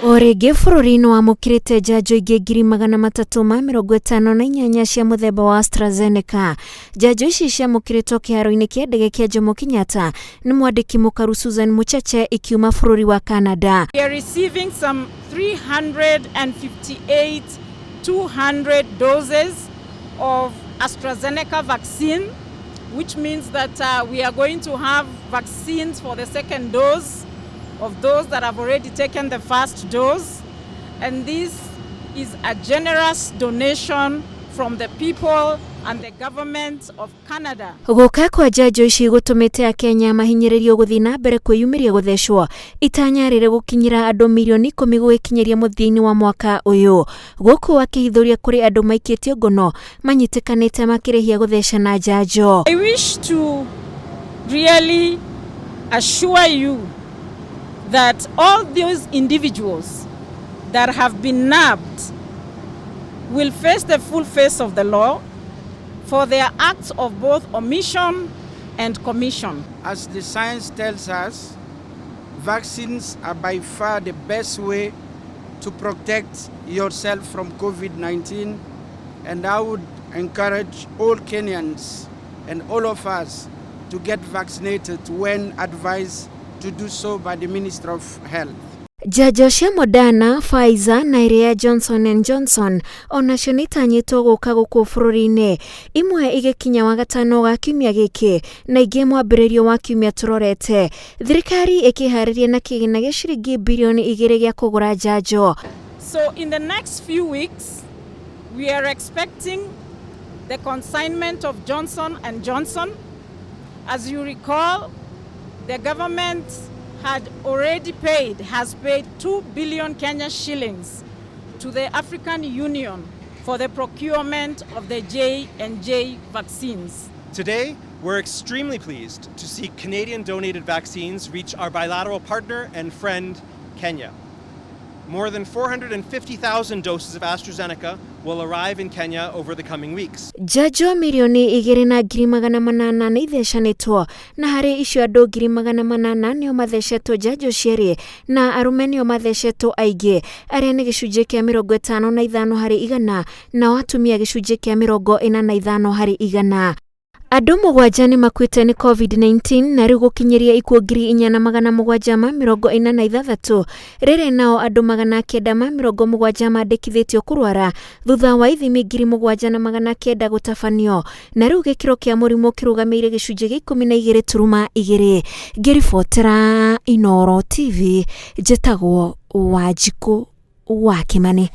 O rĩngĩ bũrũri nĩ wamũkĩrĩte njanjo ingĩ 358,000 cia mũthemba wa AstraZeneca. Njanjo ici ciamũkĩrĩtwo kĩharo-inĩ kĩa ndege kĩa Jomo Kenyatta nĩ mwandĩki mũkaru Susan Mucheche ikiuma bũrũri wa Canada. We are receiving some 358 200 doses of AstraZeneca vaccine, which means that we are going to have vaccines for the second dose of those that have already taken the first dose. And this is a generous donation from the people and the government of Canada. Gũka kwa njanjo ici gũtũmĩte Akenya mahinyĩrĩrio gũthiĩ na mbere kwĩyumĩria gũthecwo, itanya rĩrĩ gũkinyĩra andũ mirioni 10 gũgĩkinyĩria mũthia-inĩ wa mwaka ũyũ. Gũkũ akĩhithũria kũrĩ andũ maikĩtio ngono manyitĩkanĩte makĩrĩhia gũthecana njanjo. I wish to really assure you that all those individuals that have been nabbed will face the full face of the law for their acts of both omission and commission. As the science tells us, vaccines are by far the best way to protect yourself from COVID-19, and I would encourage all Kenyans and all of us to get vaccinated when advised to do so by the Minister of Health. Njanjo cia Moderna, Pfizer na ĩrĩa ya Johnson and Johnson onacio nĩ itanyĩtwo gũka gũkũ bũrũri-inĩ, imwe igĩkinya Wagatano ga kiumia gĩkĩ na ingĩ mwambĩrĩrio wa kiumia tũrorete. Thirikari ĩkĩharĩria na kĩgĩna gĩa ciringi birioni 2 gĩa kũgũra njanjo. So in the next few weeks, we are expecting the consignment of Johnson and Johnson. As you recall, the government had already paid, has paid 2 billion Kenya shillings to the African Union for the procurement of the J&J vaccines. Today, we're extremely pleased to see Canadian donated vaccines reach our bilateral partner and friend, Kenya. More than 450,000 doses of AstraZeneca will arrive in Kenya over the coming weeks. Njanjo 2,800,000 nĩ ithecanĩtwo, na harĩ icio andũ 800,000 nĩo mathecetwo njanjo cierĩ, na arũme nĩo mathecetwo aingĩ arĩa nĩ gĩcunjĩ kĩa 55%, nao atumia gĩcunjĩ kĩa 45%. Andũ mũgwanja nĩ makuĩte nĩ COVID-19 na rĩu gũkinyĩria ikuũ 4746, rĩrĩ nao andũ 970 mandĩkithĩtio kũrwara thutha wa ithimi 7900 gũtabanio, na rĩu gĩkĩro kĩa mũrimũ kĩrũgamĩire gĩcunjĩ gĩa 12.2. Ngĩribotera Inooro TV, njĩtagwo Wanjikũ wa Kĩmani.